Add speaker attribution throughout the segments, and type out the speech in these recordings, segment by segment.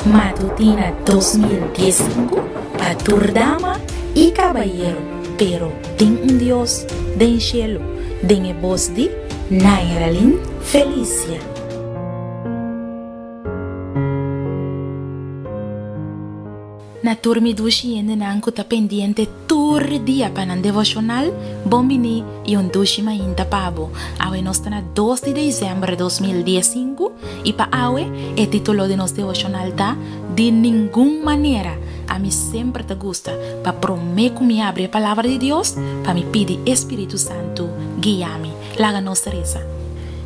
Speaker 1: Matutina 2015 pa tur dama i kabayero, pero tin un Dios den shelu, den e bos di Nairalyn Felicia. Na tur mi dushi hendenan ku ta pendiente tur dia pa nan devoshonal, bon bini i un dushi mainta pa bo. Awe nos ta na dos di desèmber 2015 i pa awe e titulo di nos devoshonal ta Di ningun manera. Ami semper ta gusta pa promé ku mi habri e Palabra di Dios pa mi pidi e Spiritu Santu guia mi. Laga nos resa.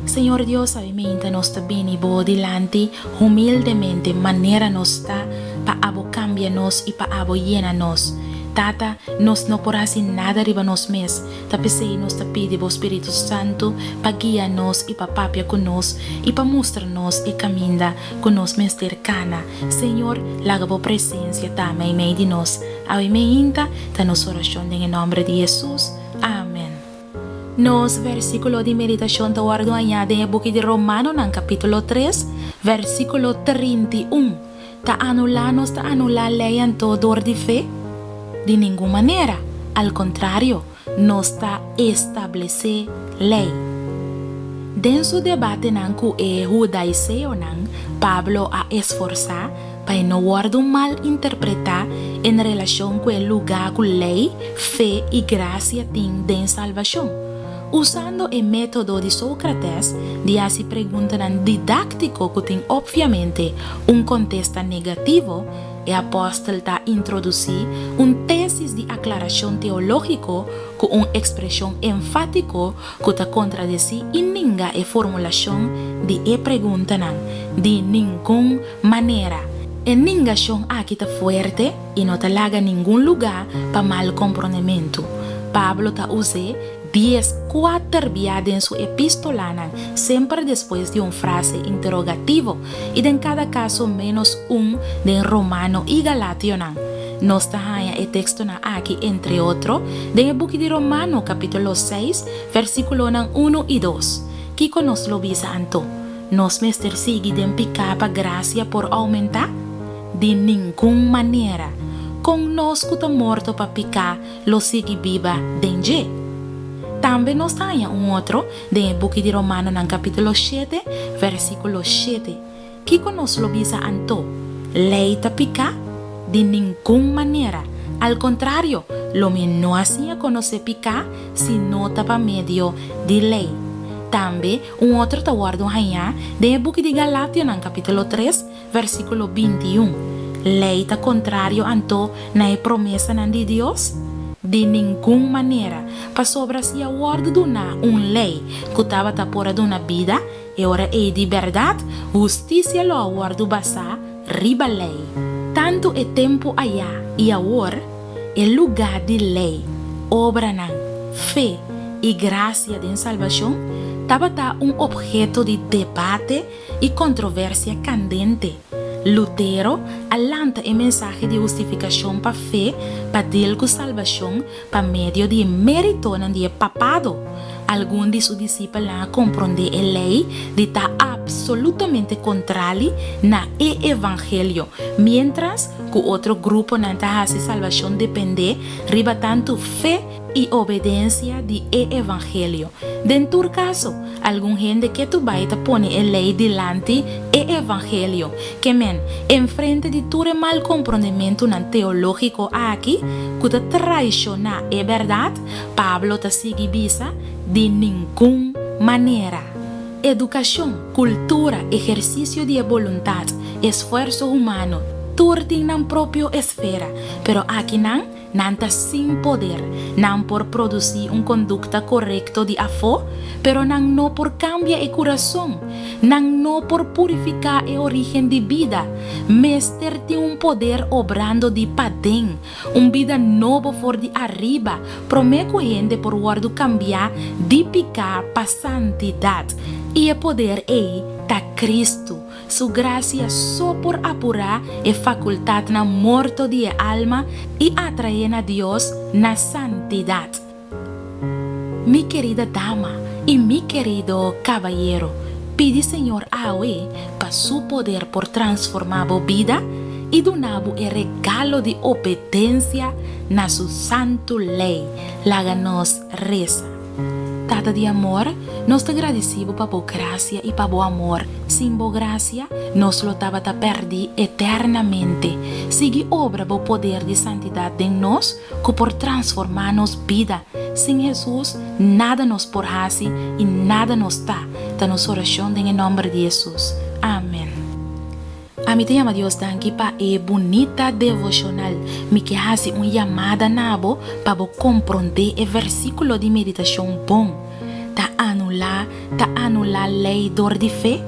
Speaker 1: Señor Dios, awe mainta nos ta bini bo dilanti humildemente manera nos ta pa abo kambia nos i pa abo yena nos. Tata, nos no por hasi nada riba nos mes, ta p'esei nos ta pidi bo Spiritu Santu pa guia nos i pa papia ku nos i pa mustra nos e kaminda ku nos mester kana. Señor, laga bo presensia ta meimei di nos. Awe meinta ta nos orashon den e nòmber di Hesus. Amen. Nos versíkulo di meditashon ta wòrdu hañá den e buki di Romanonan kapítulo tres, versíkulo 31. Ta anulá nos ta anulá lei anto dor di fe? Di ningun manera! Al kontrario, nos ta establesé lei. Den su debatenan ku e hudaiseonan, Pablo a esforsá pa e no wòrdu mal interpretá en relashon ku e lugá ku lei, fe i grasia tin den salbashon. Usando e método di Sócrates di hasi preguntanan didáktiko ku tin opviamente un kontesta negativo, e apòstel ta introdusí un tésis di aklarashon teológiko ku un ekspreshon enfátiko ku ta kontradesí i ninga e formulashon di e preguntanan di ningun manera. E ningashon aki ta fuerte i no ta laga ningun lugá pa mal komprondementu. Pablo ta us'é 14 bia den su epístolanan, semper despues di un frase interogativo, i den kada kaso ménos un den Romano i Galationan. Nos ta haña e tekstonan aki, entre otro, den e buki di Romano, kapítulo seis, versíkulonan unu i dos. Kiko nos lo bisa anto? Nos mester sigui den piká pa grasia por oumentá? Di ningun manera! Kon nos ku ta morto pa piká lo sigui biba den dje? Tambe nos ta haña un otro den e buki di Romanonan kapítulo shete, versíkulo shete. Kiko nos lo bisa anto? Lei ta piká? Di ningun manera! Al kontrario, lo mi no a siña konosé piká si no ta pa medio di lei. Tambe un otro ta wòrdu hañá den e buki di Galationan kapítulo tres, versíkulo 21. Lei ta kontrario anto na e promesanan di Dios? Di ningun manera! Pasobra si a wòrdu duná un lei ku tabata por a duna bida, E ora ei di bèrdat hustisia lo a wòrdu basá riba lei. Tantu e tempu ayá i awor, e lugá di lei, obranan, fe i grasia den salbashon tabata un opheto di debate i kontroversia kandente. Lutero a lanta e mensahe di hustifikashon pa fe pa dil ku salbashon Pa medio di e méritonan di e papado, algun di su disipelnan a komprondé e lei di ta apsolutamente kontrali na e evangelio, miéntras ku otro gruponan ta hasi salbashon dependé riba tantu fe i obedensia di e evangelio. Den tur kaso, algun hende ketu bai ta pone e lei dilanti e evangelio. Ke men, enfrente di tur e malkomprondementunan teológiko aki ku ta traishoná e bèrdat, Pablo ta sigui bisa, Di ningun manera! Edukashon, kultura, ehersisio di e boluntat, esfuerso humano, tur tin nan propio esfera, pero akinan, Nan ta sin poder. Nan por produsí un kondukta korekto di afó, pero nan no por kambia e kurason. Nan no por purifiká e orígen di bida. Mester tin un poder obrando di paden, un bida nobo for di ariba, promé ku hende por wòrdu kambiá di piká pa santidat. I e poder ei ta Kristu. Su grasia so por apurá e fakultatnan morto di e alma i atraé na Dios na santidat. Mi kerida dama i mi kerido kabayero, Pidi Señor awe pa Su poder por transformá bo bida i duna bo e regalo di obedensia na Su santu lei. Laga nos resa. Tata di amor, nos ta gradisí Bo pa Bo grasia i pa Bo amor. Sin Bo grasia, nos lo tabata pèrdí eternamente. Sigui obra Bo poder di santidat den nos ku por transformá nos bida. Sin Hesus, nada nos por hasi i nada nos ta. Ta nos orashon den e nòmber di Hesus. Amen. Ami ta yama Dios danki pa e bunita devoshonal. Mi ke hasi un yamada na bo pa bo komprondé e versíkulo di meditashon bon. Ta anulá ta anulá lei dor di fe?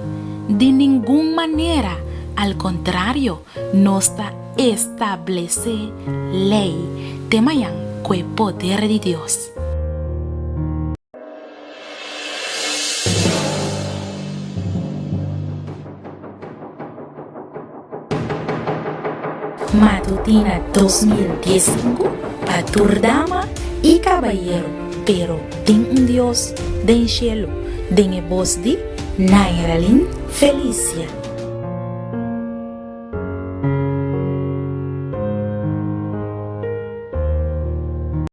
Speaker 1: Di ningun manera! Al kontrario, nos ta establesé lei. Te mañan ku e poder di Dios. Matutina 2015 pa tur dama y cabayero, pero tin un Dios den cielo, den e bos di Nairalyn Felicia.